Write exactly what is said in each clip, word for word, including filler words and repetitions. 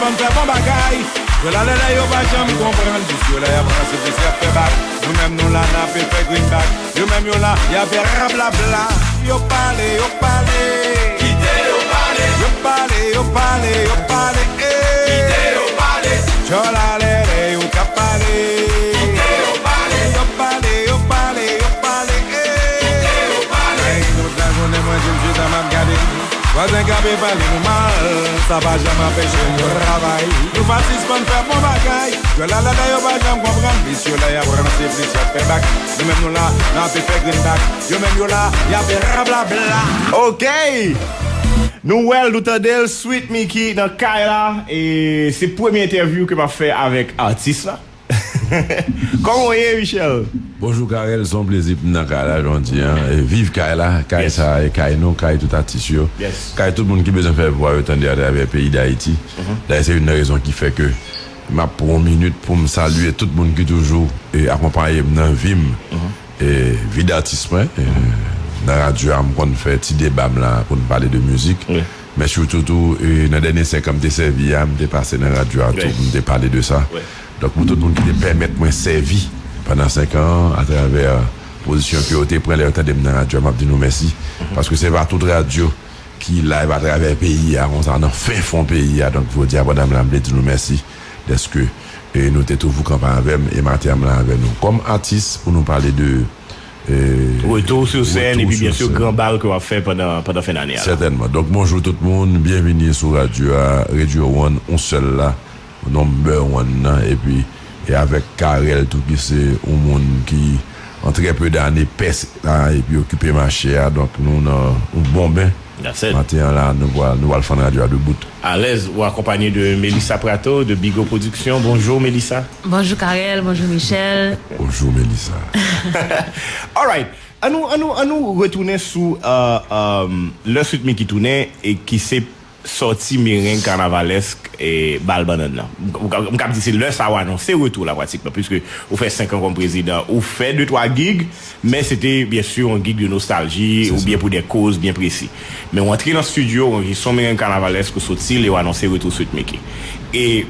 Ban m fè bon bagay. Yo la lè lè yo pa janm konprann. Jis yo la y ap ranse, jis y ap fè bak. Nou menm nou la n ape fè greenback. Yo menm yo la y ap fè rablabla. Yo pale, yo pale. Kite yo pale. Yo pale, yo pale, yo pale. Kite yo pale. Djòl a lè lè yo ka pale. Kite yo pale. Yo pale, yo pale, yo pale. Kite yo pale. Ay, tout lajounen mwen di m chita m ap gade. Vwazen kanpe pale nou mal, sa pa janm anpeche nou travay. Nou pa sispann fè bon bagay. Yo la lè lè yo pa janm konprann. Plis yo la y ap ranse, plis y ap fè bak. Nou menm nou la, n ape fè greenback. Yo menm yo la, y ap fè rablabla. Ok! Nou wè l, nou tande l, Sweet Micky nan kay la. E se premye entèvyou ke m ap fè avèk atis la. Kòman w ye, Michel? Bonjou Carel, se yon plezi pou m nan kay la jodi a. E viv kay la, kay sa e kay nou, kay tout atis yo, kay tout moun ki bezwen fè vwa yo tande atravè peyi Dayiti. Dayè se youn nan rezon ki fè ke m ap pran yon minit pou m salye tout moun ki toujou e akonpaye m nan vi m. E vi datis mwen, e nan radyo a m konn fè ti deba m la pou n pale de mizik. Men sitou tou, e nan dènye senk an m te sèvi a, m te pase nan radyo a tou pou m te pale de sa. Donk pou tout moun ki te pèmèt mwen sèvi pandan senk an an, atravè pozisyon ke yo te pran lè yo tande m nan radyo a, m ap di nou mèsi. Paske se pa tout radyo ki live atravè peyi a konsa, nan fen fon peyi a. Donk jodi a pandan m la, m vle di nou mèsi dèske e nou te toujou kanpe avè m, e maten an m la avè nou kòm atis pou nou pale de e, Retou sou sèn, epi byen si gran bal ke w ap fè pandan, pandan fen ane a la. Sètènman. Donk, bonjou tout moun, byenvini sou radyo a, Radio One, yon sèl la, number one nan, epi e avèk Carel tou ki se yon moun ki, an trè pe dane, pèse la, epi okipe mache a, donk nou nan yon bon ben. Maten an la, nou pral, nou pral fann radyo a debout. Alèz, ou akonpanye de Melissa Prato, de Bigo Production. Bonjou, Melissa. Bonjou, Carel. Bonjou, Michel. Bonjou, Melissa. Alright. An nou, an nou, an nou retounen sou euh, euh, lè Sweet Micky tounen e ki se sòti mereng kanavalèsk e bal bannann nan. M, m, m kab di se lè sa ou anonse retou w la pratikman, piske ou fè senk an kòm prezidan, ou fè de twa gig, men se te byen si yon gig de nostalji oubyen pou de koz byen presi. Men ou antre nan estidyo, ou anrejistre yon mereng kanavalèsk, ou soti l e ou anonse retou Sweet Micky. E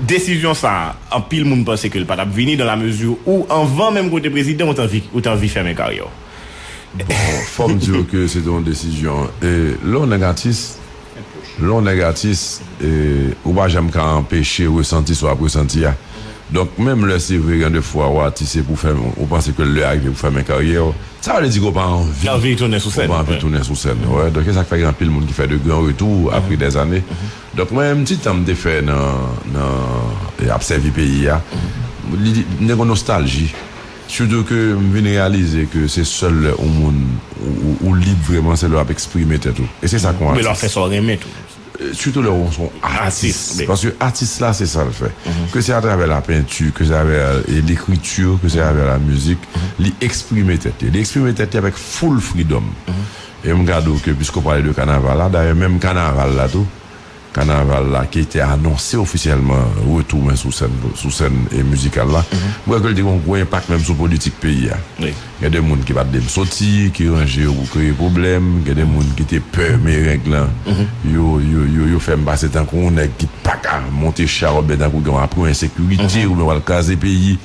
desizyon sa a, anpil moun panse ke l pa t ap vini, dans la mesure où, anvan menm ke w te prezidan, ou t anvi, ou t anvi fèmen karyè w. Bon, fò m di w ke se te yon desizyon. E lè w nèg atis, lè w nèg atis, e, ou pa janm ka anpeche resanti sa w ap resanti a. Donk, menm lè se vre, gen de fwa, w atis e pou fèmen, ou panse ke lè a rive pou fèmen karyè w, sa pa vle di ke w pa anvi. Anvi tounen sou sèn. Ou pa anvi tounen sou sèn, wi. Donk, se sa k fè gen anpil moun ki fè de gran retou apre dèzane. Donk, mwen menm, ti tan m te fè nan, nan, e, ap sèvi peyi a, li, li, m te gen nostalji. Sitou ke m vin reyalize ke se sèl lè yon moun ou, ou, ou lib vrèman, se lè w ap eksprime tèt ou. E se sa k yon atis. Men lè w ap fè sa w renmen tou. Sitou lè w se yon atis. Paske atis la, se sa l fè. Ke se atravè lapenti, ke se atravè e, lekriti, ke se atravè lamizik, li eksprime tèt li. Li eksprime tèt li avèk full freedom. E m ka di w ke, piske w pale de kanaval la, dayè menm kanaval la tou, kanaval la ki te anonse ofisyèlman retou mwen sou sèn, sou sèn e mizikal la, m kwè ke l te gen yon gwo enpak menm sou politik peyi a. Gen de moun ki pa t vle m soti, ki ranje yo pou kreye pwoblèm, gen de moun ki te pè mereng lan, yo, yo, yo, yo fè m pase tankou yon nèg ki pa ka monte cha oubyen tankou gen yon apre yon ensekirite oubyen w al kraze peyi.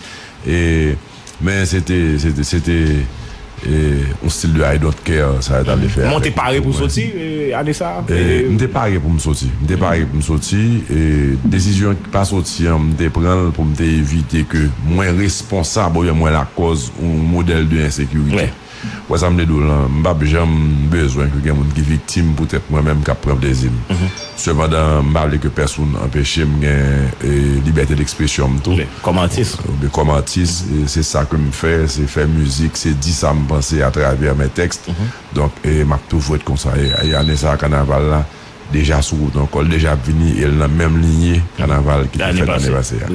E Men se te, se te, se te e, yon stil de I don't care sa yo t ale fè. Men w te pare pou w soti e, ane sa a? E, m te pare pou m soti. M te pare pou m soti. E, desizyon pa soti an, m te pran l pou m te evite ke mwen responsab oubyen mwen lakòz yon modèl de ensekirite. Ou wè sa m vle di w lan? M p ap janm bezwen ke gen moun ki viktim poutèt mwen menm k ap pran plezi m. Sepandan, m pa vle ke pèsonn anpeche m gen e, libète dekspresyon m tou. Kòm atis. Kòm atis, e, se sa ke m fè, se fè mizik, se di sa m panse atravè men tèks. Donk, e, m ap toujou ret konsa. E, e ane sa a, kanaval la deja sou wout ankò, l deja ap vini, e l nan menm linye kanaval ki te fèt ane pase a.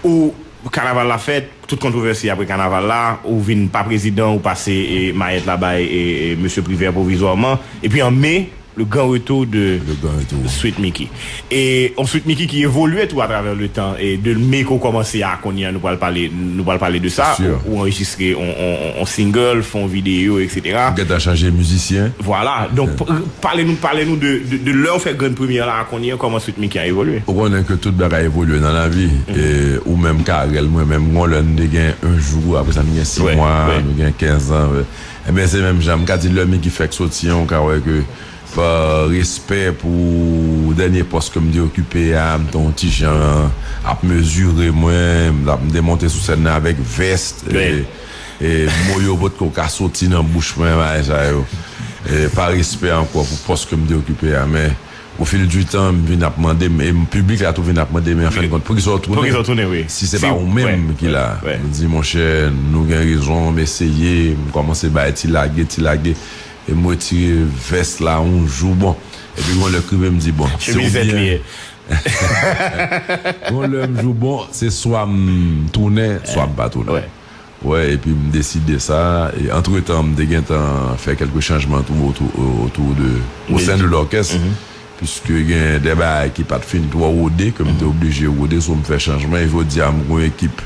Ou, kanaval la fèt, tout kontwovèsi apre kanaval la, ou vin pa prezidan, ou pase e, mayèt la bay e, e, mesye Privè pwovizwaman. Epi an me, Le grand retour de Sweet Micky. E yon Sweet Micky ki evolye tou atravè le tan. E de Meko kòmanse a kounye a, nou pral pale, nou pral pale de sa. Ou, ou anrejistre yon, yon, yon, yon single, fè yon videyo, et cetera. Ou gentan chanje mizisyen. Vwala. Donk, pale nou, pale nou de, de, de lè ou fè grenn premyè la a kounye a, kòman Sweet Micky a evolye. Ou konnen ke tout bagay evolye nan lavi. E ou menm Carel, mwen menm, gon lè n te gen yon jou, apre sa n gen sis mwa, nou gen kenz an. Ebyen, se menm jan. M ka di lè Micky fèk soti an, ou ka wè ke pa respè pou dènye pòs ke m te okipe a, m te yon ti jan ap mezire mwen, m t ap, m te monte sou sèn nan avèk vès, e, e mo yo potko ka soti nan bouch mwen, bagay sa yo. E, pa respè ankò pou pòs ke m te okipe a, men au fil du temps, m vin ap mande m, e m, piblik la tou vin ap mande m, men anfennakont, poukisa w tounen? Si se pa ou menm ki la. M di, monchè, nou gen rezon, m eseye, m kòmanse bay ti lage, ti lage. E m retire vès la yon jou, bon. Epi gon lè k rive m di, bon, se oubyen gon lè m jou, bon, se swa m tounen, swa m pa tounen. Wè, epi m deside sa. E antretan, m te gentan fè kèlke chanjman tou, otou, otou de, au sein de l'orchestre. Piske gen de bagay ki pa t fin twò wode, ke m te oblije wode, so m fè chanjman. E jodi a, m gon ekip,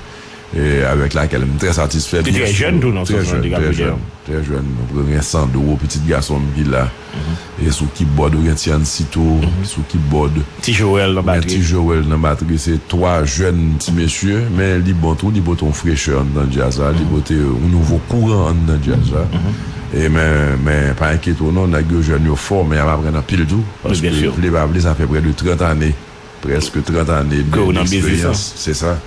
e, avèk lakèl m trè satisfè. Te trè jèn tou nan sans lan, te ka vle di. Trè jèn. Trè jèn. Gen Sandro, pitit gason m ki la. E sou kibòd, ou gen Ti Ansito, sou kibòd. Ti Joel nan batri. Ti Joel nan batri, se twa jèn ti mesye, men li bon tou, li pote yon frechè anndan djaz la, li pote yon nouvo kouran anndan djaz la. E men, men pa enkyete w non, nèg yo jèn yo fò, men y ap aprann anpil tou. Paske vle pa vle, sa fè prè de trant ane, prèske trant ane de, de eksperyans, se sa.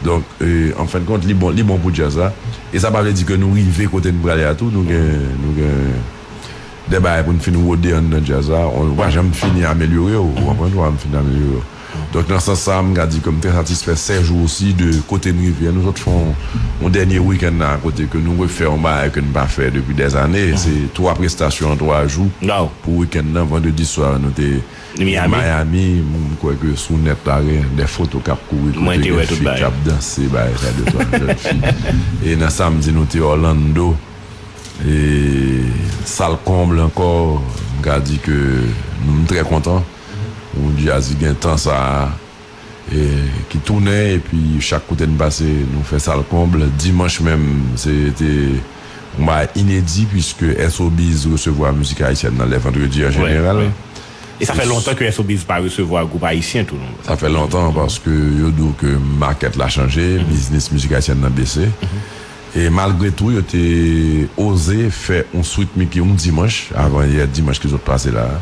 Donk, e, an fen de kont, li bon, li bon pou djaz la. E sa pa vle di ke nou rive kote n prale a tou, nou gen, nou gen de bagay pou n fin wode anndan djaz la, ou pa janm fini amelyore w, ou konprann, ou pa janm fin amelyore w. Donk, nan sans sa, m ka di ke m trè satisfè sèz jou osi de kote n rive a. Nou sot fè yon, yon dènye wikenn la, kote ke nou refè yon bagay ke n pa fè depi dèzane. Se twa prestasyon an twa jou pou wikenn nan. Vandredi swa, nou te Miami. Miami, m kwè ke sou nèt la, gen de foto k ap kouri kote gen fi k ap danse, bagay sa, de twa jèn fi. E nan samdi, nou te Orlando. E sal konble ankò, m ka di ke nou, m trè kontan pou djaz ki gen tan sa a, e ki tounen, epi chak kote n pase, nou fè sal konble. Dimanch menm, se te yon bagay inedi, piske S O B's resevwa mizik ayisyèn nan lè vandredi an jeneral. E sa fè lontan ke S O B's pa resevwa gwoup ayisyen tou, non? Sa fè lontan, paske yo di w ke makèt la chanje, biznis mizik ayisyèn nan bese. E malgre tou, yo te oze fè yon Sweet Micky yon dimanch, avan yè dimanch ki sot pase la a.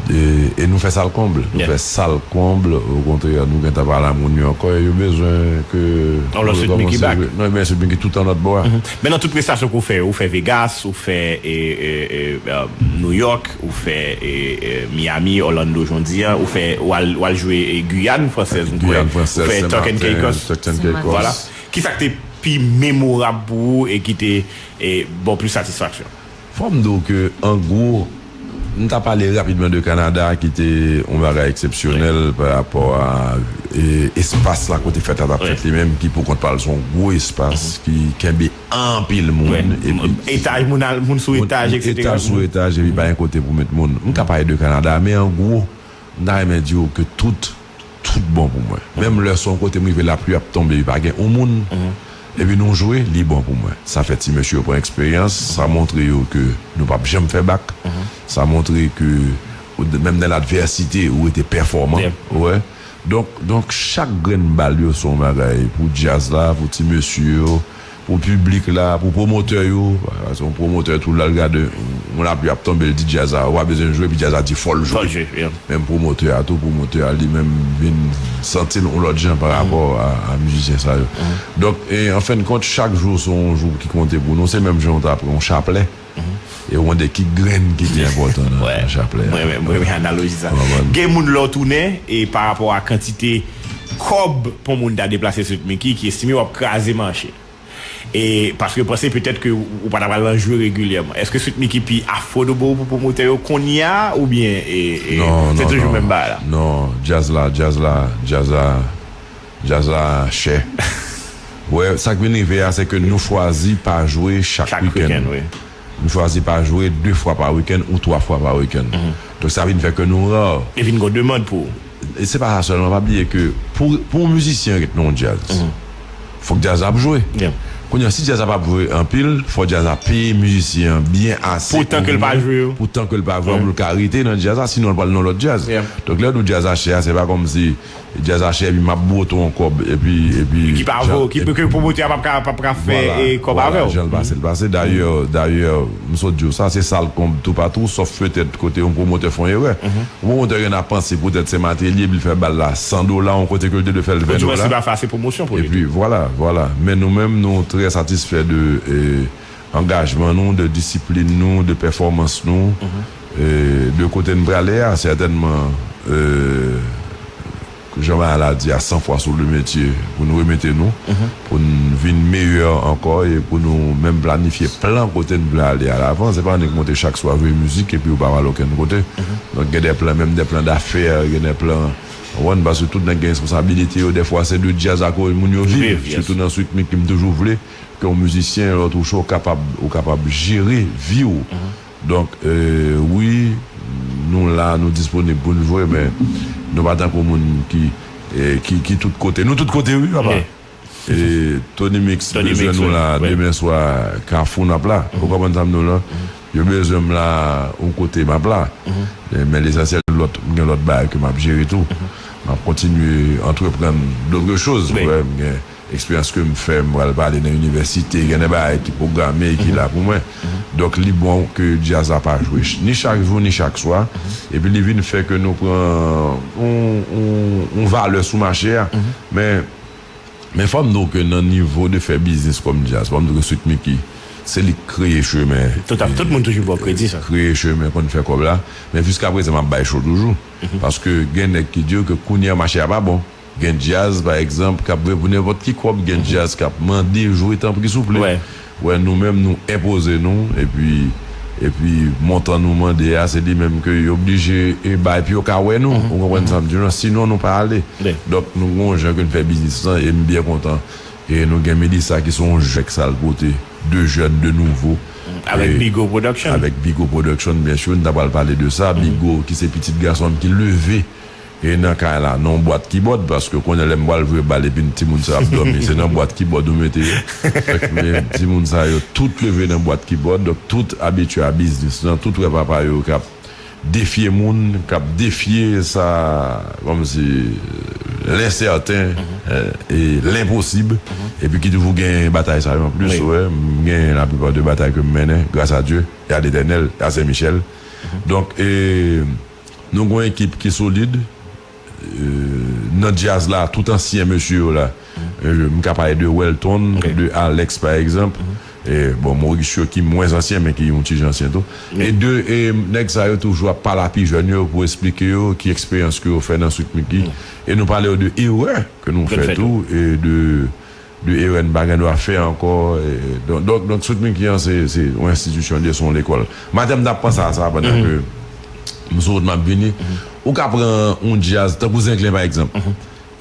E, e nou fè sal konble. Nou fè sal konble, okontrè, nou gentan pale a moun yo ankò, e yo bezwen ke yon lòt Sweet Micky back. Non, men Sweet Micky tout an lòt bò a. Men nan tout prestasyon ke w fè, ou fè Vegas, ou fè, e, e, e, e, New York, ou fè, e, e, Miami, Orlando, jan w di a, ou fè, w al, w al jwe, e, Guyane Française, m kwè. Guyane Française, Saint Martin, Turks and Caicos. Vwala. Kisa k te pi memorab pou ou e ki te, e, ba w plis satisfaksyon? Fò m di w ke, an gwo, m ta pale rapidman de Kanada, ki te yon bagay eksepsyonèl pa rapò a, e, espas la kote fèt la t ap fèt li menm, ki pou kont pa l se yon gwo espas, ki kenbe anpil moun, epi etaj, moun al, moun sou etaj, et cetera. Etaj sou etaj, epi pa gen kote pou met moun. M ka pale de Kanada, men an gwo, m ta renmen di w ke tout tout bon pou mwen. Menm lè se yon kote m rive, lapli ap tonbe, epi pa gen yon moun, epi nou jwe, li bon pou mwen. Sa fè ti mesye yo pran eksperyans, sa montre yo ke nou p ap janm fè bak. Sa montre ke, menm nan ladvèsite, ou rete pèfòman. Ou wè? Donk, donk, chak grenn bal yo se yon bagay pou djaz la, pou ti mesye yo, pou piblik la, pou pwomotè yo. Paske yon pwomotè tou, lè l gade yon lapli ap tonbe, l di djaz la, ou pa bezwen jwe, epi djaz la di fò l jwe. Menm pwomotè a tou, pwomotè a li menm vin santi l yon lòt jan pa rapò a, a mizisyen sa yo. Donk, e, an fen de kont, chak jou se yon jou ki konte pou nou. Se menm jan w ta pran yon chaplè, e w mande ki grenn ki pi enpòtan nan, nan chaplè a. Mwen renmen, mwen renmen analoji sa. Gen moun lè w tounen, e pa rapò a kantite kòb pou moun ta deplase Sweet Micky, ki estime w ap kraze mache. E paske yo panse petèt ke ou pa ta pral nan jwe regilyèman. Èske Sweet Micky pi affordable pou pwomotè yo kounye a, oubyen, e, e, se toujou menm bagay la? Non, djaz la, djaz la, djaz la, djaz la chè. Wè, sa k vin rive a, se ke nou chwazi pa jwe chak wikenn. Nou chwazi pa jwe de fwa pa wikenn ou twa fwa pa wikenn. Donk sa vin fè ke nou ra. E vin gon demann pou ou. E se pa sa sèlman, pa bliye ke pou, pou yon mizisyen ret nan yon djaz, fòk djaz la ap jwe. Kounye a, si djaz la p ap jwe anpil, fò djaz la peye mizisyen an byen ase pou tan ke l pa jwe yo. Pou tan ke l pa jwe pou l ka rete nan djaz la, sinon l pral nan lòt djaz. Donk lè nou djaz la chè a, se pa kòmsi djaz la chè epi m ap bwote yon kòb epi epi ki pa vo ki ke pwomotè a p ap ka p ap ka fè e kòb avè w. Jan l pase l pase. Dayè dayè m sot di w sa, se sa l konb toupatou, sòf petèt kote yon pwomotè fè yon erè. Yon pwomotè gen a panse poutèt se Martelly epi l fè bal la san dola yon kote ke l te dwe fè l ven dola. Epi vwala vwala. Men nou menm nou trè satisfè de e, angajman nou, de disiplin nou, de pèfòmans nou, e, de kote n prale a, sètènman, e, jan Maya la di a, san fwa sou le metye pou n remete nou, pou n vin meyè ankò e pou nou menm planifye plan kote n vle ale alavan. Se pa annik monte chak swa jwe mizik epi ou pa pral okenn kote. Donk gen de plan, menm de plan dafè, gen de plan, w konprann, paske tout nèg gen responsabilite yo, dèfwa se de djaz ak moun yo viv, sitou nan Sweet Micky m toujou vle ke yon mizisyen lè w touche w kapab ou kapab jere vi w. Donk e, wi, nou la, nou disponib pou n jwe, men nou pa tankou moun ki e, ki, ki tout kote. Nou tout kote wi papa. E, Tony Mix bezwen nou la demen swa Kafou n ap la. Ou konprann sa m di w la? Yo bezwen m la yon kote m ap la. Men lesansyèl lòt, m gen lòt bagay ke m ap jere tou. M ap kontinye antreprann dotre choz. M gen eksperyans ke m fè, m pral pale nan inivèsite, gen de bagay ki pwograme e ki la pou mwen. Donk li bon ke djaz la pa jwe ni chak jou ni chak swa. Epi li vin fè ke nou pran yon, yon, yon valè sou mache a. Men men fò m di w ke nan nivo de fè biznis kòm djaz, fò m di w ke Sweet Micky se li k kreye chemen. Tout moun toujou ba w kredi sa. Kreye chemen konn fè kòb la. Men jiskaprezan m ap bay cho toujou. Paske gen nèg ki di w ke kounye a mache a pa bon. Gen djaz pa egzanp k ap vle pou nenpòt ki kòb, gen djaz k ap mande jwe tanpri souple. Wè nou menm nou enpoze nou epi epi montan nou mande a se li menm ke yo oblije e bay pou yo ka wè nou. Ou konprann sa m di w la? Sinon nou pa ale. Donk nou gen yon jan ke n fè biznis lan e m byen kontan. E nou gen Melissa ki se yon jèk sa l pote, de jèn, de nouvo. Avèk Bigo Production. Avèk Bigo Production byen si, n ta pral pale de sa. Bigo ki se pitit gason m ki leve e nan kay la nan yon bwat kibòd, paske konnen lè m pral jwe bal epi timoun sa yo ap dòmi se nan bwat kibòd ou mete yo. Fèk men timoun sa yo tout leve nan bwat kibòd, donk tout abitye a biznis lan, tout wè papa yo k ap defye moun, k ap defye sa kòmsi lensèten e lenposib, epi ki toujou gen batay sa yo anplis. Wè m gen laplipa de batay ke m mennen gras a Dye e a Letènèl e a Sen Michèl. Donk e nou gen yon ekip ki solid. Nan djaz la tout ansyen mesye yo la, m ka pale de Welton, de Alex pa egzanp. Bon, Mauricio ki mwens ansyen men ki yon ti jan ansyen tou. E de e nèg sa yo toujou ap pale a pi jèn yo pou esplike yo ki eksperyans ke yo fè nan Sweet Micky. E nou pale yo de erè ke nou fè tou e de de erè n pa gen dwa fè ankò. Donk donk Sweet Micky an se se yon enstitisyon li ye, se yon lekòl. Maten m t ap panse a sa pandan ke m sou wout m ap vini. Ou ka pran yon djaz tankou Zenglen pa egzanp,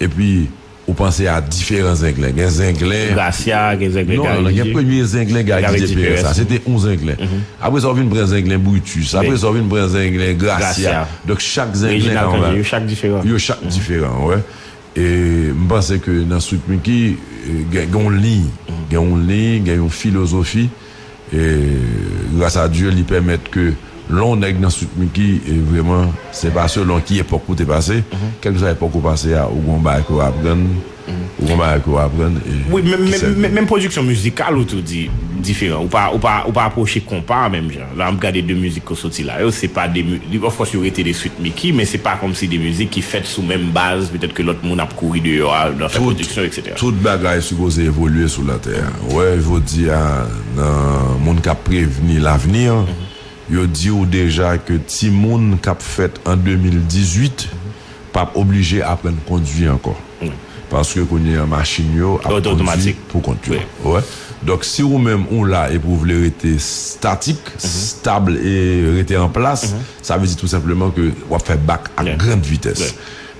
epi ou panse a diferan Zenglen. Gen Zenglen Gracia, gen Zenglen Gary Didier. Non non non, gen premye Zenglen Gary Didier Perez la, se te yon Zenglen. Apre sa ou vin pran Zenglen Brutus, apre sa ou vin pran Zenglen Gracia. Donk chak Zenglen yo chak diferan. Yo chak diferan, wè. E m panse ke nan Sweet Micky gen yon liy, gen yon liy, gen yon filozofi. E gras a Dye li pèmèt ke lè yon nèg nan Sweet Micky e vrèman se pa selon ki epòk ou te pase. Kèlkeswa epòk ou pase a ou gen yon bagay ke w aprann. Ou gen bagay ke w aprann. Wi, menm pwodiksyon mizikal ou tou di diferan. Ou pa ou pa ou pa apwoche konpa a menm jan. Lè m gade de mizik ke w soti la yo, se pa de mi- of course yo rete de Sweet Micky, men se pa kòmsi de mizik ki fèt sou menm baz petèt ke lòt moun ap kouri deyò a nan fè pwodiksyon, etsetera. Tout bagay sipoze evolye sou latè a. Wè jodi a nan moun k ap prevni lavni an, yo di w deja ke timoun k ap fèt an de mil dizuit p ap oblije aprann kondwi ankò. Paske kounye a machin yo ap kondwi pou kont yo. Donk si ou menm ou la epi ou vle rete statik, stab e rete an plas, sa vle di tou senpleman ke w ap fè bak ak grann vitès.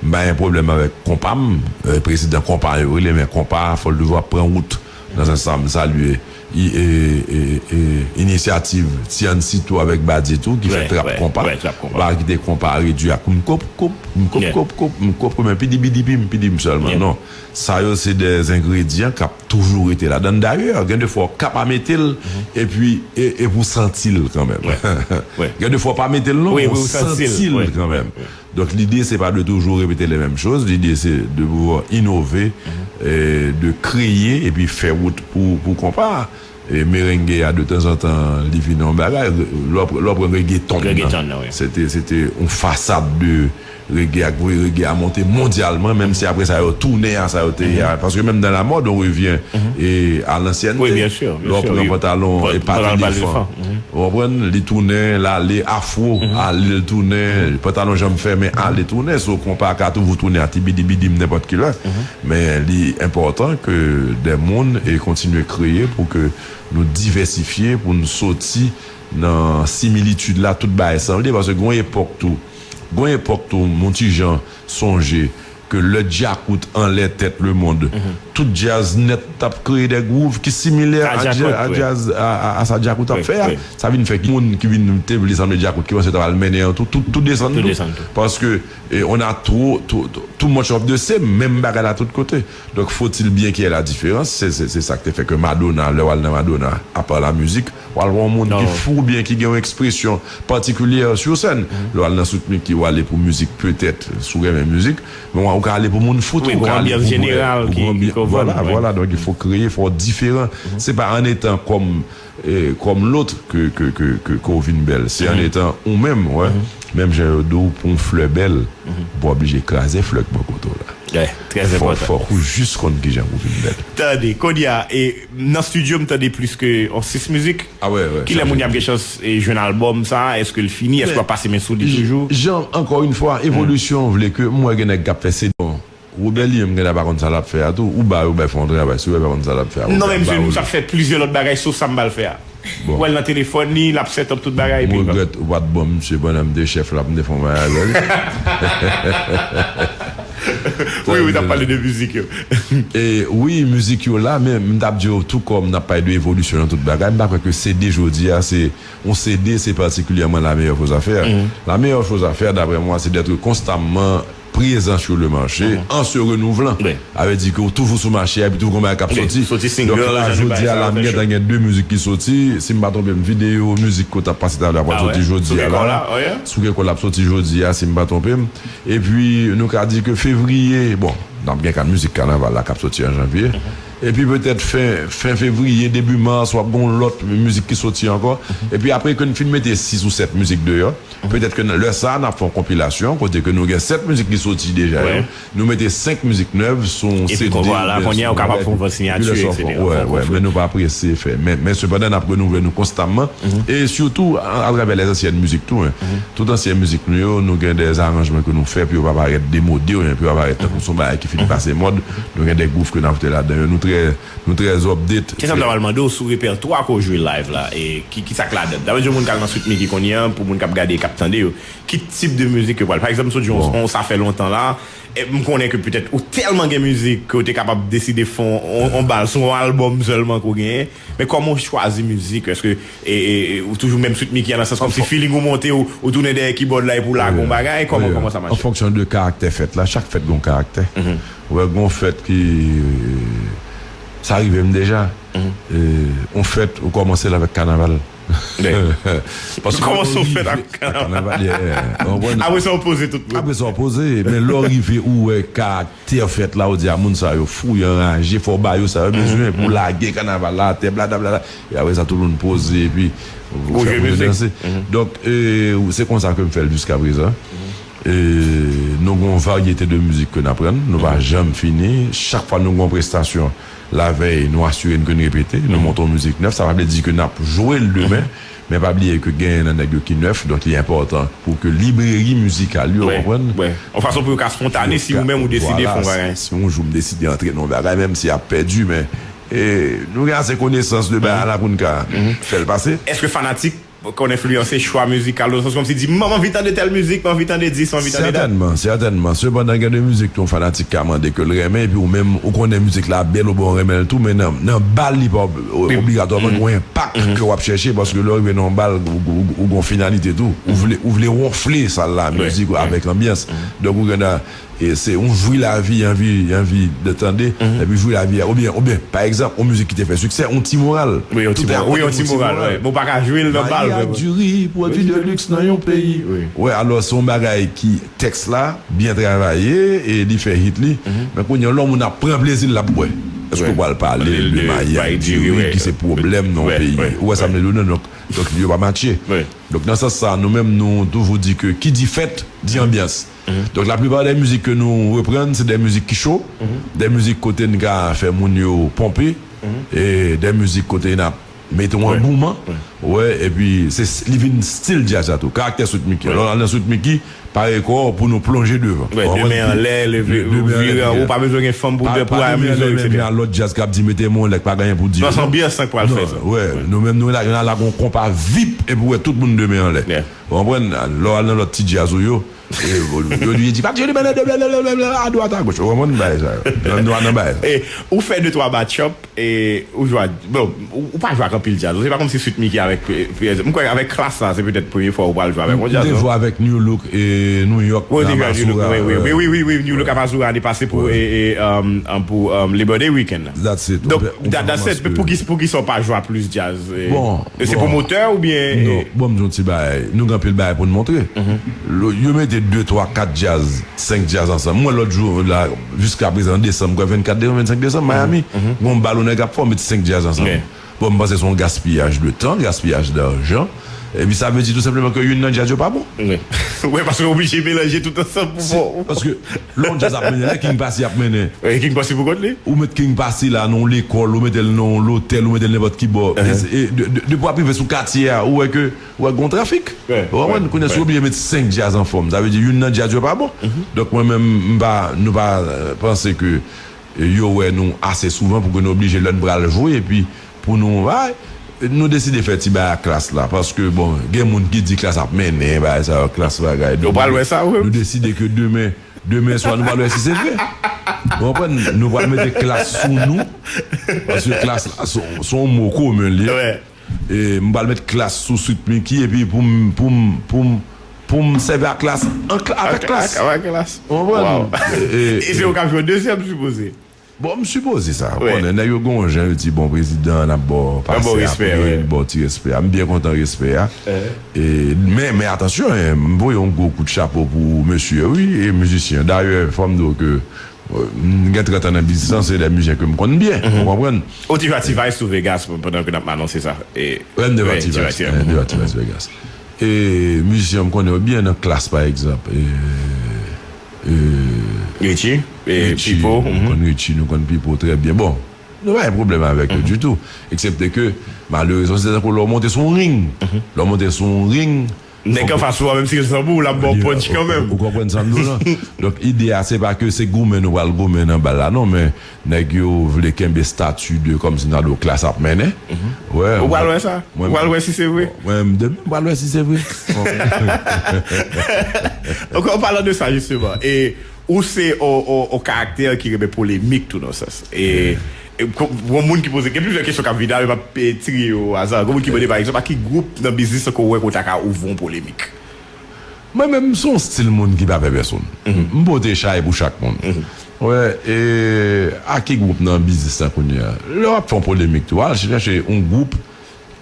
M pa gen pwoblèm avèk konpa m. Prezidan konpa yo rele, men konpa fò l toujou ap pran wout Nan sans sa, m salye i- e- e- e- inisyativ Tian Sito avèk Badie tou, ki fè trap konpa. Ba kite konpa redwi ak m kop kop, m kop kop kop, m kop kop, men pidi bidi pi m pidi m sèlman. Non. Sa yo se de engredyan k ap toujou rete ladan. Dayè, gen de fwa w ka pa mete l, epi e, e pou w santi l kanmenm. Gen de fwa w pa mete l non, men w santi l kanmenm. Donk, lide, se pa de toujou repete les mêmes choses. Lide, se de pouvwa inove, e, de kreye, epi fè wout pou, pou konpa. E merenge a, de tanzantan, li vin yon bagay. Lè w pran reggaeton nan, se te, se te yon fasad de reggae ak voye reggae a monte mondyalman, menm si apre sa yo tounen a sa yo te ye a. Paske menm dans la mode, on revient e, à l'ancienneté. Lè w pran pantalon e pati defan. Ou konprann? Li tounen, l ale afro, ale l tounen, pantalon janm fèmen, ale tounen. So, konpa ka toujou tounen a ti bidi bidi m nenpòt ki lè. Men li enpòtan ke de moun e kontinye kreye pou ke nou divèsifye, pou nou soti nan similitid la, tout bagay sanble. Paske gen yon epòk tou, gen yon epòk tou, m yon ti jan sonje ke lè djakout anlè tèt lemonn, tout djaz nèt t ap kreye de gwouv ki similè a djaz, a, a, a sa djakout ap fè a. Sa vin fè ki moun ki vin te vle sanble djakout, ki panse yo ta pral mennen an tou, tout, tout desann tou. Paske e, on a trop, trop, trop, too much of the same, menm bagay la tout kote. Donk, faut-il bien qu'il y ait la différence, se, se, se sa k te fè ke Madonna, lè w al nan Madonna, apa la mizik, w al wè yon moun ki fou oubyen ki gen yon ekspresyon patikilyè sou sèn. Lè w al nan Sweet Micky, w ale pou mizik petèt, si w renmen mizik, men w ka ale pou moun fou tou, w ka ale pou bwè, pou anbyan-, vwala, vwala, donk il faut créer, fò w diferan. Se pa an etan kòm e, kòm lòt ke, ke, ke, ke, ke w vin bèl. Se an etan ou menm, wè. Menm jan yo di w, pou yon flè bèl, ou pa oblije kraze flè k bò kote w la. Fò, fòk ou jis konn kijan pou w vin bèl. Tande, kounye a, e, nan estidyo, m tande plis ke yon sis mizik. Kilè moun y ap gen chans e, jwenn albòm sa a? Èske l fini? Èske w ap pase men sou li toujou? Jan, encore une fois, evolisyon vle ke m wè gen nèg k ap fè se bon. Woubè li menm genlè pa konn sa l ap fè a tou. Ou ba yo, bay fè yon travay sou yo, pa konn sa l ap fè a. Non, men msye, nou sa fè plizyè lòt bagay sof sa m ba l fè a. Ou wè l nan telefòn li, l ap set up tout bagay epi. M regrèt ou pa t ban m misye pandan m te chèf la pou m te fè yon bagay avè l. Wi, wi, t ap pale de mizik yo. E wi, mizik yo la, men m t ap di w tou kòm n ap pale de evolisyon nan tout bagay, m pa kwè ke CD jodi a se yon CD, se patikilyèman la meilleure chose à faire. La meilleure chose à faire, d'après moi, c'est d'être constamment présent sur le marché en se renouvelant. Sa vle di ke w toujou sou mache a, epi toujou gon bagay k ap soti. Donk la, jodi a la, m gentan gen de mizik ki soti. Si m pa twonpe m, videyo mizik ke w t ap pase talè a pral soti jodi a la. Sou Kekòl la, ap soti jodi a, si m pa twonpe m. Epi, nou ka di ke fevriye, bon, n ap gen kat mizik kanaval la k ap soti an janvye. Epi petèt fen, fen fevriye, debi mas, w ap gen yon lòt mizik ki soti ankò. Epi apre ke n fin mete sis ou sèt mizik deyò, petèt ke lè sa a, n ap fè yon konpilasyon, kote ke nou gen sèt mizik ki soti deja yo. Nou mete senk mizik nèv sou yon CD. Epi kounye a, ou kapab fè yon vant siyati, etsetera. Wè, wè, men nou pa prese fè. Men, men sepandan, n ap renouvle nou konstamman. E sitou, a, atravè lèzansyen mizik tou, en. Tout ansyen mizik nou yo, nou gen de aranjman ke nou fè pou yo pa parèt demode, oubyen pou yo pa parèt tankou se yon bagay ki fin pase mòd. Nou gen de gwouv ke n ajoute ladan yo. Nou trè, nou trè update. Se sa m ta pral mande w sou repètwa ke w jwe live la, e ki, ki sa k ladan l? Daprè yon moun k al nan Sweet Micky kounye a, pou moun k ap gade, k ap tande yo, ki tip de mizik yo pral? Pa egzanp, si w di yon, yon sa fè lontan la, e m konnen ke petèt ou tèlman gen mizik ke w te kapab deside fè yon, yon bal sou yon albòm sèlman ke w genyen. Men kòman w chwazi mizik? Èske, e, e, e, ou toujou menm Sweet Micky a, nan sans kòmsi feeling ou monte, ou, ou tounen dèyè kibòd la epi w lage yon bagay? Kòman, kòman sa mache? An fonksyon de karaktè fèt la, chak fèt gen yon karaktè. Ou wè, gen yon fèt ki, sa rive m deja. E, yon fèt, ou kòmanse l avèk kanaval. Paske kòmanse yon fèt ak kanaval. Apre sa, w poze tout moun. Apre sa, w poze, men lè w rive, ou wè karaktè fèt la, ou di, a, moun sa yo fou, yo anraje, fò w ba yo sa yo bezwen pou lage kanaval la atè, bladabla. E apre sa, tout moun poze, epi ou fè moun yo danse. Donk, e, se konsa ke m fè l jiskaprezan. E, nou gen yon varyete de mizik ke n aprann, nou pa janm fini. Chak fwa nou gen yon prestasyon, lavèy, nou asire n ke n repete, nou monte yon mizik nèf, sa pa vle di ke n ap jwe l demen, men pa bliye ke genyen nan nèg yo ki nèf, donk li enpòtan pou ke libreri mizikal yo, w konprann? Yon fason pou yo ka spontané si ou menm ou deside fè yon bagay. Si yon jou m deside antre nan yon bagay, menm si y ap pèdi, men, e, nou gen ase konesans de bagay la pou n ka fè l pase. Èske fanatik konn enfliyanse chwa mizikal ou, nan sans kòmsi di, "M anvi tande tèl mizik, m anvi tande dis, m anvi tande dat." Sètènman, sètènman. Sepandan, gen de mizik tou yon fanatik ka mande ke l renmen, epi ou menm, ou konnen mizik la bèl, ou bon, ou renmen l tou, men nan, nan bal, li pa ob-, obligatwaman gen yon enpak ke w ap chèche, paske lè w rive nan yon bal, ou, ou, ou gen yon finalite tou. Ou vle, ou vle wonfle sal la, mizik avèk anbyans. Donk, ou gen nan, e se yon jwi lavi, anvi, anvi de tande, epi jwi lavi a, oubyen, oubyen, pa egzanp, yon mizik ki te fè siksè, yon ti moral. Wi, yon ti moral, wi, yon ti moral, wi. Bon, pa ka jwe l nan bal, Maria vre. Diri, pwodui de liks nan yon peyi. Wi. Wè, alò, se yon bagay ki, tèks la, byen travaye, e li fè hit li. Men kounye a, lè yon moun ap pran plezi l, l ap bwè. Èske w pral pale l de Maria Diri, ki se pwoblèm nan yon peyi? Ou wè sa m vle di w, non? Donk, donk, yo pa matche. Donk, nan sans sa, nou menm, nou toujou di ke ki di fèt, di anbyans. Donk, laplipa de mizik ke nou reprann, se de mizik ki cho, de mizik kote n ka fè moun yo ponpe, e de mizik kote n ap mete w an gouman. Wè, epi se, li vin stil djaz la tou. Karaktè Sweet Micky. Lè w al nan Sweet Micky, pare kò w pou nou plonje devan. Wè, de men anlè, leve, vire anwo, pa bezwen gen fanm pou, pou amize w, et cetera. Lòt djaz k ap di mete men w lè k pa gen anyen pou di yo. Non, se anbyans lan k pral fè sa. Wè, nou menm nou la, nou la gon konpa vip epi w wè tout moun de men anlè. Ou konprann? Lè w al nan lòt ti djaz ou yo, e, yo, yo di, di, "Pa di, di, blablabla, adwat, agoch." Ou konprann bagay sa yo. Nou, nou nan bagay sa. E, ou fè de twa match-up, e, ou jwe, bon, ou, ou pa jwe ak anpil djaz. Se pa kòmsi Sweet Micky avèk, e, P S M. M kwè avèk Klass la, se petèt premye fwa ou pral jwe avèk yon djaz, non? M te jwe avèk New Look e New York, Amasura, wi, wi, wi, New Look Amasura ane pase pou, e, e, um, um, pou, um, Labor Day Weekend la. That's it. Donk, that's it. Pou ki, pou ki sa w pa jwe ak plis djaz? E, bon, e se pwomotè oubyen? Non, bon, m di yon ti bagay. Nou gen anpil bagay pou n montre. Yo mete de, twa, kat djaz, senk djaz ansanm. Mwen, lòt jou, la, jiska prezan, desanm, kwè vennkat desanm, vennsenk desanm, Miami, gon bal yon nèg ap fè, w met senk djaz ansanm. Bon, m panse se yon gaspiyaj de tan, gaspiyaj d'ajan. Epi sa vle di tou senpleman ke youn nan djaz yo pa bon. Wi, paske w oblije melanje tout ansanm pou bon. Paske lè yon djaz ap mennen, lè King Passy ap mennen, King Passy pou kont li. Ou met King Passy la nan yon lekòl, ou mete l nan yon lotèl, ou mete l nenpòt ki bò. E, e, de, de, depi w ap rive sou katye a, ou wè ke, ou wè gon trafik. Ou konprann? Kounye a, si w oblije met senk djaz anfòm, sa vle di youn nan djaz yo pa bon. Donk, mwen menm, m pa, nou pa, e, panse ke, e, yo wè nou ase souvan pou ke nou oblije lè n pral jwe, epi pou nou, a, nou deside fè ti bagay ak Klass la, paske, bon, gen moun ki di Klass ap mennen bagay sa yo, Klass bagay. Donk, nou deside ke demen, demen swa, nou pral wè si se vre. Ou konprann? Nou pral mete Klass sou nou, paske Klass la, se, se yon mo komen li ye. E m pral met Klass sou Sweet Micky, epi pou m, pou m, pou m, pou m sèvi ak Klass, an kla-, avèk Klass. Avèk Klass. Ou konprann? E, e, e se ou k ap jwe dezyèm, sipoze. Bon, m sipoze sa. Ou konnen, nèg yo gen yon jan, yo di, "Bon, prezidan, n ap ba w pase apre, ba w ti respè a." M byen kontan respè a. E, men, men atansyon, en, m voye yon gwo kout chapo pou mesye, wi, e mizisyen. Dayè, fò m di w ke, e, m gen trant an nan biznis lan, se de mizisyen ke m konn byen. Ou konprann? Ou te jwe ak T-Vice sou Vegas pandan ke n ap anonse sa. E, wè, m te jwe ak T-Vice. M te jwe ak T-Vice Vegas. E mizisyen yo, m konnen yo byen nan Klass, pa egzanp. E, e, Richie, e, Pipo, nou konn Richie, nou konn Pipo trè byen. Bon, nou pa gen pwoblèm avèk yo ditou. Eksepte ke, malerezman, se tankou lè w monte sou yon ring. Lè w monte sou yon ring, nèg anfas ou a, menm si l sanble w, l ap ba w punch kanmenm. Ou konprann sa m di w lan? Donk, ide a, se pa ke se goumen nou pral goumen nan bal la, non, men nèg yo vle kenbe stati de kòmsi n a do Klass ap mennen. Ou pral wè sa? Ou pral wè si se vre? Mwen, m de-, m pral wè si se vre. Ok, an palan de sa, jisteman, e ou se yon, yon, yon karaktè ki renmen polemik tou nan sans. E, e, pou, pou yon moun ki poze, gen plizyè kesyon k ap vini la, men m ap, e, tire yo o aza. Gen moun ki mande, pa egzanp, a ki gwoup nan biznis lan ke w wè ke w ta ka ouvri yon polemik? Mwen menm, m se yon stil moun ki pa pè pèsonn. M pote chay pou chak moun. Wè, e, a ki gwoup nan biznis lan kounye a? Lè w ap fè yon polemik tou, al chèche yon gwoup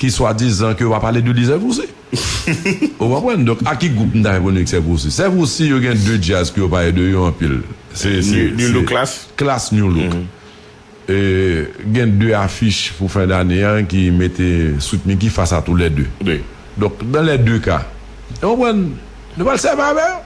ki swadizan ke yo pa pale de li, Sèf Osi. Ou konprann? Donk, a ki gwoup m ta fè polemik, Sèf Osi? Sèf Osi, yo gen de djaz ke yo pale de yo anpil. Se, se, New Look, Klass. Klass, New Look. E, gen de afich pou fen dane an ki mete Sweet Micky fas a toulède. Donk, dans les deux cas, ou konprann, nou pral sèvi avè yo.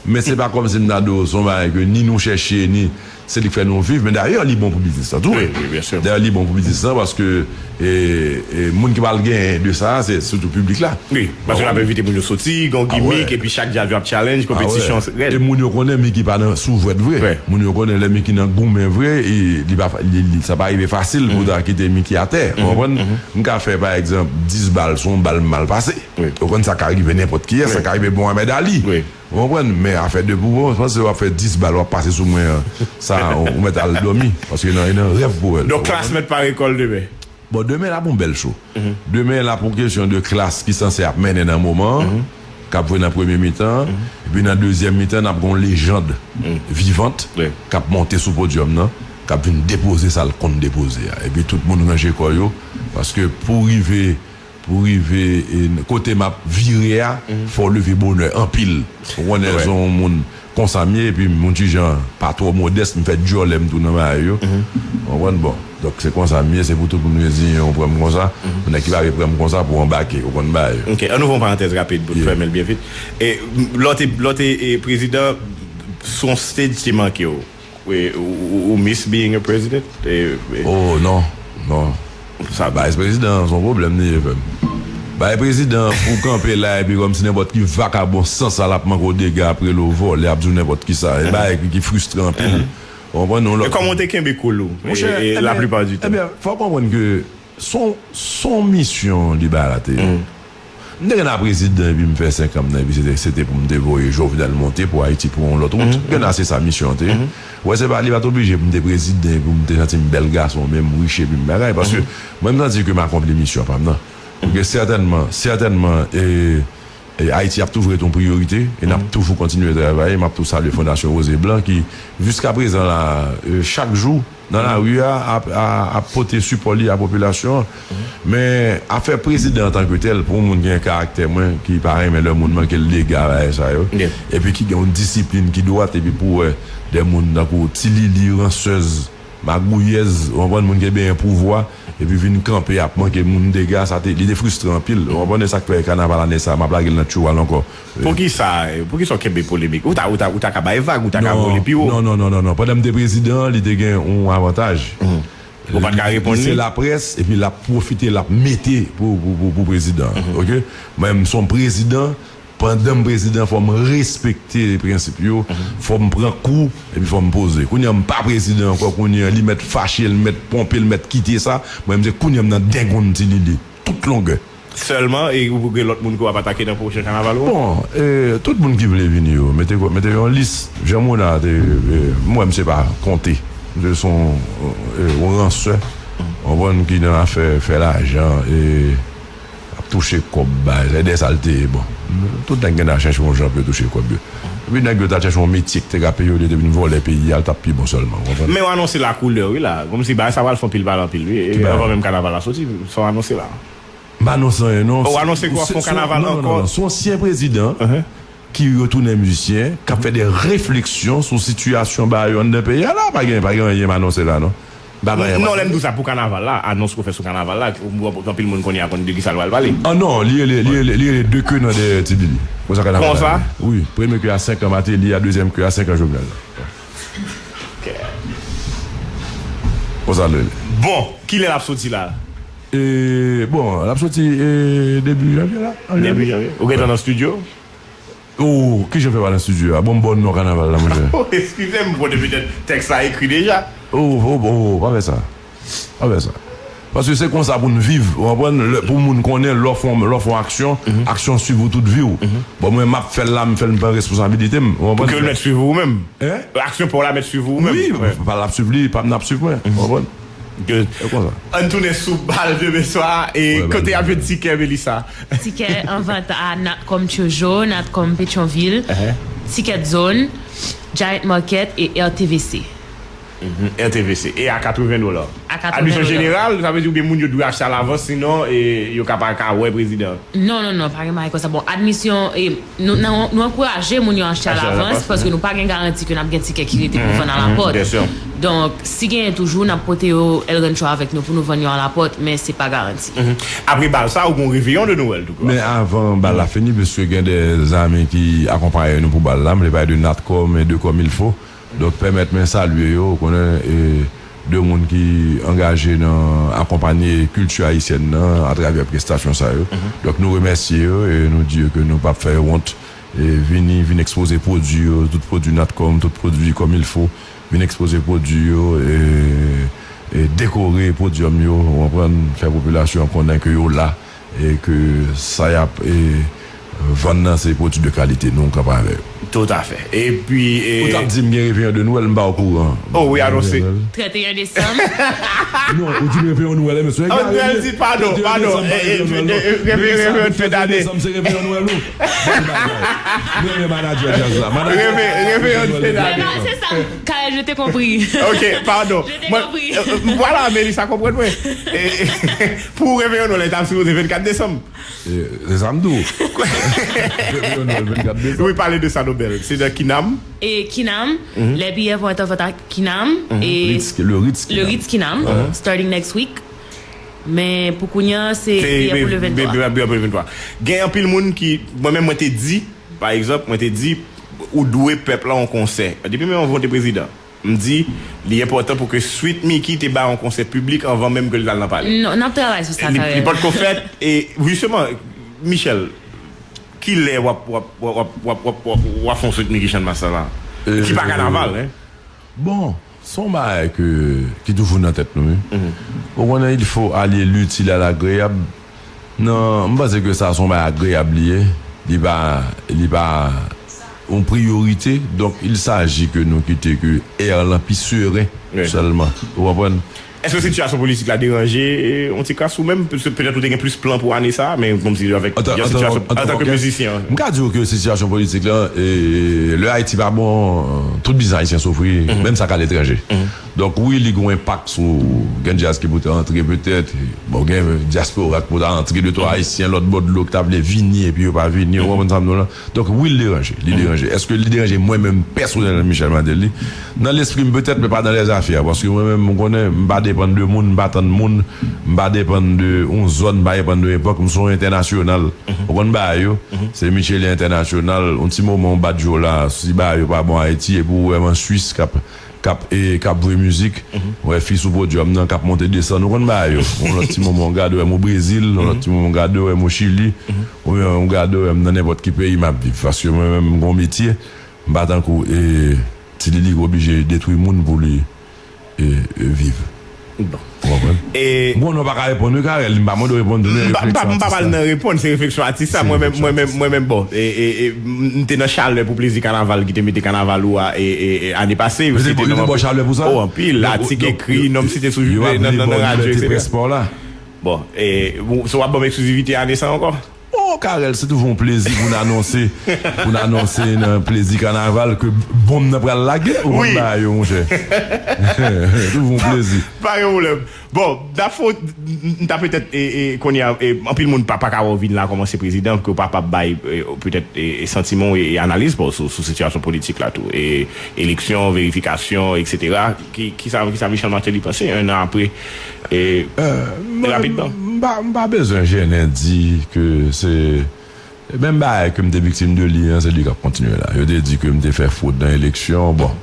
Men se pa kòmsi m ta di w se yon bagay ke ni nou chèche, ni, Se li k fè nou viv, men dayè li bon pou biznis lan tou. Wi, wi, byen si. Dayè li bon pou biznis lan paske e, e, moun ki pral genyen de sa, se sitou piblik la. Wi, paske l ap envite moun yo soti, gen yon gimmick, epi chak djaz yo ap challenge, konpetisyon rèd. E moun yo konnen Mickey pa nan sou jwèt vre. Moun yo konnen lè Mickey nan goumen vre, e, li pa, li, li, sa pa rive fasil pou ta kite Mickey atè. Ou konprann? M ka fè, pa egzanp, dis bal, se yon bal m mal pase. Ou konn sa ka rive nenpòt kiyès, sa ka rive Mohamed Ali. Ou konprann? Men afè de pou bon, panse w ap fè dis bal, w ap pase sou mwen an. Sa, ou mèt al dòmi. Paske nan, nan rèv pou wè l. Donk, Klass mèt pare kò l demen. Bon, demen la pou yon bèl show. Demen la pou kesyon de Klass ki sanse ap mennen nan moman an, k ap jwe nan premye mitan an. Epi nan dezyèm mitan, n ap gen yon lejand vivant k ap monte sou podyòm nan, k ap vin depoze sa l konn depoze a. Epi tout moun ranje kò yo, paske pou rive pou rive e, kote m ap vire a, fò w leve bonè anpil. Ou konnen se yon moun konsa m ye, epi m yon ti jan pa twò modès, m fè djòlè m tou nan bagay yo. Ou konprann? Bon, donk se konsa m ye, se pou tout moun reziyen yo pran m konsa. Pou nèg ki pa vle pran m konsa, pou anbake, ou konn bagay yo. Ok, ann ouvri yon parantèz rapid pou n fèmen l byen vit. E, lè w te, lè w te, e, prezidan, sou yon stage te manke w. Ou, ou, ou miss being a president? E, e, Oh, non, non. Sa bay prezidan, se yon pwoblèm li ye, frè m. Bay prezidan pou kanpe la, epi kòmsi nenpòt ki vakabon san sa l ap manke w dega, ap rele w vòlè, ap di w nenpòt ki sa. E bagay ki, ki fristre anpil. Ou konprann? E kòman w te kenbe cool ou? Monchè, e, e, la plupart du temps. Ebyen, fò w konprann ke se yon, se yon misyon li bay la te ye. M te gentan prezidan epi m fè senk an m nan, epi se te, se te pou m te voye Jovenel monte pou Ayiti pran yon lòt wout. M gentan se sa misyon an te ye. Ou wè, se pa, li pa t oblije pou m te prezidan epi pou m te santi m bèl gason, men m rich epi m bagay. Paske mwen, m santi ke m akonpli misyon pa m nan. Paske sètènman, sètènman, e, e Ayiti ap toujou ret yon priyorite, e n ap toujou kontinye travay. M ap tou salye Fondasyon Rose et Blanc ki, jiska prezan la, e, chak jou, nan lari a, ap, a, ap pote sipò li a popilasyon an. Men, afè prezidan antanke tèl, pou yon moun ki gen karaktè mwen, ki pa renmen lè moun manke l dega bagay sa yo, epi ki gen yon disiplin ki dwat, epi pou wè de moun tankou Ti Lili, ransèz, magouyèz, ou konprann, moun ki benyen pouvwa, epi vin kanpe ap manke moun dega, sa te, li te fristre anpil. Ou konprann, e sa k fè kanaval ane sa, m ap lage l nan tchouwal ankò. Poukisa, poukisa w kenbe polemik? Ou ta, ou ta, ou ta ka bay vag, ou ta ka vole pi wo. Non, non, non, non, non. Pandan m te prezidan, li te gen yon avantaj. Ou pa t ka reponn li? Li se laprès, epi l ap pwofite, l ap mete pou, pou, pou, pou prezidan. Ok? Mwen, m se yon prezidan, pandan m prezidan, fò m respekte prensip yo, fò m pran kou, epi fò m poze. Kounye a, m pa prezidan ankò, kounye a, li mèt fache, li mèt ponpe, li mèt kite sa. Mwen, m se kounye a, m nan dengonn Ti Lili. Tout longè. Sèlman, e ou gen lòt moun ke w ap atake nan pwochen kanaval ou? Bon, e, tout moun ki vle vini yo, mete, mete yon lis. Jean Monard, e, e, m wè misye pa konte. Misye se yon, e, yon ransè. Ou konprann, ki nan afè fè lajan, e, ap touche kòb, bay, se de sa l te ye, bon. Tout nèg gentan chèche yon jan pou yo touche kòb yo. Epi nèg yo ta chèche yon metye ki te ka peye yo, li te vin vòlè peyi a, l t ap pi bon sèlman, ou konprann? Men w anonse lakoulè, wi, la. Kòmsi bagay sa pral fè yon pil pale anpil, wi. E avan menm kanaval la soti, sa w anonse la. M pa anonse anyen, non. Ou anonse ke w ap fè yon kanaval ankò? Non, non, non, non. Se yon ansyen prezidan ki retounen mizisyen, k ap fè de refleksyon sou sitiyasyon bagay yo anndan peyi a la. Pa gen, pa gen anyen m anonse la, non. M pa gen anyen m anonse. Non, lè m di w sa pou kanaval la, anons ke w fè sou kanaval la, anpil moun konnen a konn de kisa l pral pale. Ah non, li rele, li rele, li rele de ke nan dèyè Ti Lili. Konsa kanaval la ye. Wi, premye ke a senk an Martelly, a dezyèm ke a senk an Jovenel. Ok. Konsa l rele. Bon, kilè l ap soti la? E, bon, l ap soti, e, debi janvye la. Debi janvye. Ou gentan nan estidyo? Oh, kijan fè pa nan estidyo a? Bon, m ba w non kanaval la, monchè. Oh, eskize m, bon, depi tèt tèks la ekri deja. Oh, oh, oh, oh, pa fè sa. Pa fè sa. Paske se konsa pou n viv, ou konprann? Lè, pou moun konnen, lè w fè yon, lè w fè yon aksyon, aksyon swiv ou tout vi w. Bon, mwen, m ap fè l la, m fè l, m pran responsabilite m, ou konprann? Pou ke l mèt swiv ou menm. Hein? Aksyon pa w la mèt swiv ou menm. Wi, pa l ap swiv li, pa m n ap swiv mwen, ou konprann? Se konsa. Ann tounen sou bal demen swa, e kote y ap jwenn tikè, Melissa? Tikè an vant a Natcom Chojo, Natcom Petyonvil, Ticket Zone, Giant Market e R T V C. Mhm, R T V C. E a katreven dola. A katreven dola. Admisyon jeneral, sa vle di oubyen moun yo dwe achte alavans, sinon, e, yo ka pa ka wè prezidan. Non, non, non, pa gen bagay konsa. Bon, admisyon, e, nou, nou, nou ankouraje moun yo achte alavans, paske nou pa gen garanti ke n ap gen tikè ki rete pou vann alapòt. Donk, si genyen toujou, n ap pote yo el rancho avèk nou pou nou vann yo alapòt, men se pa garanti. Mhm. Apre bal sa, ou gen reveyon de Nwèl tou. Men avan bal la fini, paske gen de zanmi ki akonpaye nou pou bal la, m vle pale de Natcom e de Comme Il Faut. Donk, pèmèt mwen salye yo, ou konnen, e, de moun ki angaje nan akonpanye kilti ayisyèn nan atravè prestasyon sa yo. Donk, nou remèsye yo e nou di yo ke nou p ap fè yo wont. E vini, vin ekspoze pwodui yo, tout pwodui Natcom, tout pwodui comme il faut, vin ekspoze pwodui yo, e, e dekore podyòm yo, ou konprann, fè popilasyon an konnen ke yo la, e ke sa y ap, e, vann nan se pwodui de kalite, nou kanpe avè yo. Toutafè. Epi, e, ou t ap di m gen reveyon de Nwèl, m pa okouran. Oh, wi, anonse. Trant et un desanm. Non, ou di reveyon Nwèl, mesye. Oh, Nwèl, di padon, padon. Trant et un desanm, pa reveyon Nwèl, non. Reveyon, reveyon de fèt ane. Trant et un desanm, se reveyon Nwèl, wi. Bon, bagay. Mwen, mwen, manadjè djaz la. Manadjè djaz la. Reveyon de fèt ane. Se sa, Carel, je t'ai compris. Ok, padon. Je t'ai compris. Mwen, euh, euh, vwala, Melissa konprann mwen. E, e, pou reveyon Nwèl, li t ap sipoze vennkat desanm. E, se sa m di w. Reveyon Nwèl vennkat desanm. Wi, pale de sa, Nobel. Se nan Kinam. E Kinam, les billets vont être en vente à Kinam. E Ritz, le Ritz Kinam. Le Ritz Kinam, starting next week. Men pou kounye a, se biyè pou le venntwa. Biyè pou le venntwa. Gen anpil moun ki, mwen menm, mwen te di, pa egzanp, mwen te di, ou dwe pèp la yon konsè. Depi menm anvan w te prezidan, m di, li enpòtan pou ke Sweet Micky te bay yon konsè piblik anvan menm ke l t al nan palè. Non, n ap travay sou sa, Carel. Li potko fèt, e, jisteman, Michel, kilè w ap, w ap, w ap, w ap, w ap, w ap, w ap, w ap fè yon Sweet Micky Channmas la? Ki pa kanaval, hein? Bon, se yon bagay ke, ki toujou nan tèt nou, wi. Ou konnen, il faut allier l'utile à l'agréable. Non, m panse ke sa se yon bagay agreyab li ye. Li pa, li pa yon priyorite. Donk, il s'agit ke nou kite ke air lan pi seren sèlman. Ou konprann? Èske sitiyasyon politik la deranje, e, yon ti kras ou menm? Petèt ou te gen plis plan pou ane sa, men kòmsi avèk yon sitiyasyon, antanke mizisyen, m ka di w ke sitiyasyon politik la, e, lè Ayiti pa bon, tout biznis ayisyen soufri, menm sa k aletranje. Donk, wi, li gen yon enpak sou, gen djaz ki pou ta antre petèt, bon, gen dyaspora ki pou ta antre, de twa Ayisyen lòt bò dlo ki ta vle vini epi yo pa vini, ou konprann sa m di w lan? Donk, wi, li deranje, li deranje. Èske li deranje mwen menm pèsonèlman, Michel Martelly? Nan lespri m petèt, men pa dans les affaires, paske mwen menm, m konnen, m pa depann de moun, m pa tann moun, m pa depann de yon zòn, m pa depann de yon epòk, m se yon entènasyonal. Ou konn bagay yo? Se Michelie Entènasyonal, yon ti moman w bat jo la, si bagay yo pa bon Ayiti, epi w wè m an Swis k ap k ap, e, k ap jwe mizik, ou wè fi sou podyòm nan k ap monte desann, ou konn bagay yo. Yon lòt ti moman, w gade, w wè m o Brezil, yon lòt ti moman, w gade, w wè m o Chili, oubyen w gade, w wè m nan nenpòt ki peyi m ap viv. Paske mwen menm, m gon metye, m pa tankou, e, Ti Lili ki oblije detwi moun pou li, e, e, viv. Bon. Ou konprann? E m konnen w pa ka reponn, wi, Carel, m pa mande w reponn tou, men refleksyon atis la. M pa pral nan reponn, se refleksyon atis la. Mwen menm, mwen menm, mwen menm, bon, e, e, e, m te nan chalè pou plezi kanaval ki te mete kanaval ou a, e, e, e, ane pase, yo site non anpil. Yo te ba w chalè pou sa? Oh, anpil, atik ekri, non m site sou, nan, nan, nan radyo, etsetera. Bon, e, bon, so w ap ban m eksklizivite ane sa ankò? Oh, Carel, se toujou yon plezi pou n anonse, pou n anonse nan plezi kanaval ke bonm nan pral lage, ou konn bagay yo, monchè. Toujou yon plezi. Pa gen pwoblèm. Bon, n ap fè, n, n ta petèt, e, e, kounye a, e, anpil moun pa, pa ka wè w vin la kòman se prezidan, ke w pa, pa bay, e, petèt, e, e, santiman w e, e analiz pa w sou, sou sitiyasyon politik la tou. E, eleksyon, verifikasyon, etsetera. Ki, ki sa, ki sa Michel Martelly panse, en an apre, e, rapidman? M pa, m pa bezwen jennen di ke se menm bagay ke m te viktim de li an, se li k ap kontinye la. Yo te di ke m te fè fwod nan eleksyon. Bon,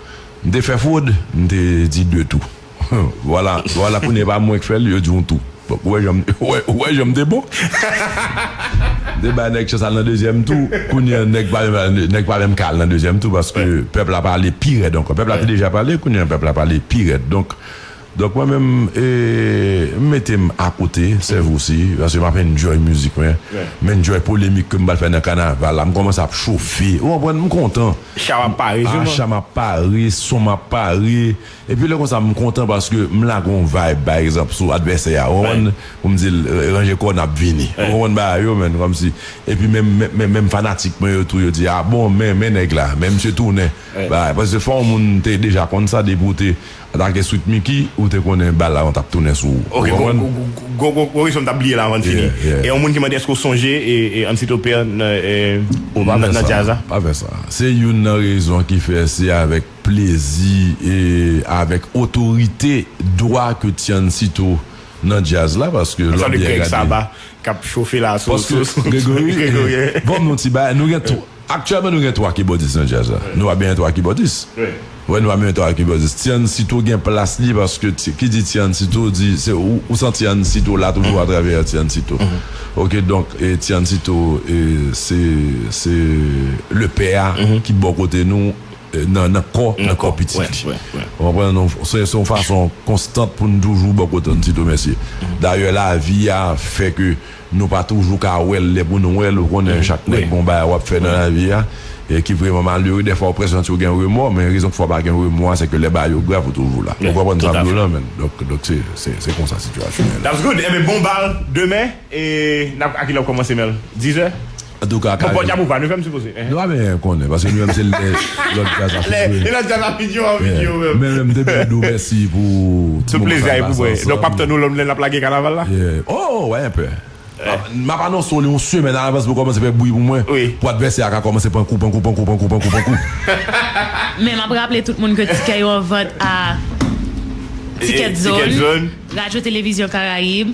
m te fè fwod, m te di de tou. Vwala, vwala, kounye a pa mwen k fè l, yo di w tou. Bon, ou wè jan m, ou wè, ou wè jan m te bon? M te bay nèg chans al nan dezyèm tou. Kounye a, nèg pa menm, nèg pa menm ka al nan dezyèm tou, paske pèp la pale pi rèd ankò. Pèp la te deja pale, kounye a, pèp la pale pi rèd. Donk, Donk, mwen menm, e, m mete m akote, sèvousi, paske m ap enjoy mizik mwen. M enjoy polemik ke m pral fè nan kanaval la. M kòmanse ap chofe. Ou konprann? M kontan. Cha w ap pare, ah, sèlman. Cha m ap pare, son m ap pare. Epi lè konsa, m kontan paske m lage yon vibe, pa egzanp, sou advèsè a. Ou konprann? Pou m di l, ranje kò w, n ap vini. Ou konprann bagay yo, menn, kòmsi. Epi menm, menm, menm, menm fanatik mwen yo tou, yo di, ah bon, men, men nèg la, men misye tounen. Ba, paske fò yon moun te deja konn sa, depi w te atake Sweet Micky, ou te konnen bal la t ap tounen sou ou. Ou konprann? Ok, gon, gon, gon, gon, gon rezon m t ap bliye la avan n fini. Yeah, yeah. E yon moun ki mande èske w sonje, e, e, Ansito Pè nan, e, nan, nan djaz la? Pa fè sa. Se youn nan rezon ki fè se avèk plezi e avèk otorite, dwa ke Ti Ansito nan djaz la, paske lè w byen gade. Sa de Greg Saba k ap chofe la sou, sou, sou Gregory, Gregory. Bon, nou ti bay, nou gen tw-, Aktyèlman, nou gen twa kibòdis nan djaz la. Nou pa byen twa kibòdis. Wi. Wè, nou pa byen twa kibòdis. Tiancito gen plas li paske ti- ki di Tiancito di se ou, ou santi Tiancito la toujou atravè Tiancito. Ok, donk, e, Tiancito, e, se, se lepè a ki bò kote nou, e, nan, nan kò, nan kò pitit li. Ou konprann? Se, se yon fason konstant pou n toujou bò kote Tiancito, mesye. Dayè, lavi a fè ke nou pa toujou ka wè l lè pou nou wè l, ou konnen chak nèg gon bagay w ap fè nan lavi a, e ki vrèman malere, dèfwa ou prèske santi w gen remò, men rezon k fè w pa gen remò a, se ke lè bagay yo grav, ou toujou la. Ou konprann sa m di w la, menn? Donk, donk se, se, se konsa sitiyasyon an ye la. That's good. Enben, bon bal, demen, e n ap, a kilè w kòmanse, Mel? Dizè? Antouka, bon, pòt ap ouvè, nou fè m sipoze. Nou pa byen konnen, paske nou menm se lè lòt djaz ap jwe. Lè lòt djaz ap jwe, ap jwe, menm, menm, te byen di w mèsi pou ti moman sa n pase ansanm. Donk, p ap tann ou lè n ap lage kanaval la? Oh, wè, enpè. M ap anonse w li yon semèn alavans pou kòmanse fè bri pou mwen, pou advèsè a ka kòmanse pran kou, pran kou, pran kou, pran kou, pran kou, pran kou. Men m ap raple tout moun ke tikè yo an vant a Ticket Zone, Radyo Televizyon Karayib,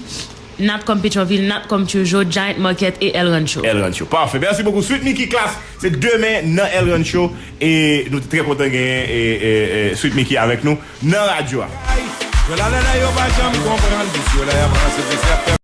Natcom Petyonvil, Natcom Turgeau, Giant Market e El Rancho. El Rancho. Pafè. Mèsi bokou. Sweet Micky Klass, se demen nan El Rancho. E nou te trè kontan genyen e, e, e Sweet Micky avèk nou nan radyo a. Yo la, la, la, yo pa janm konprann, jis yo la, y ap ranse, jis y ap fè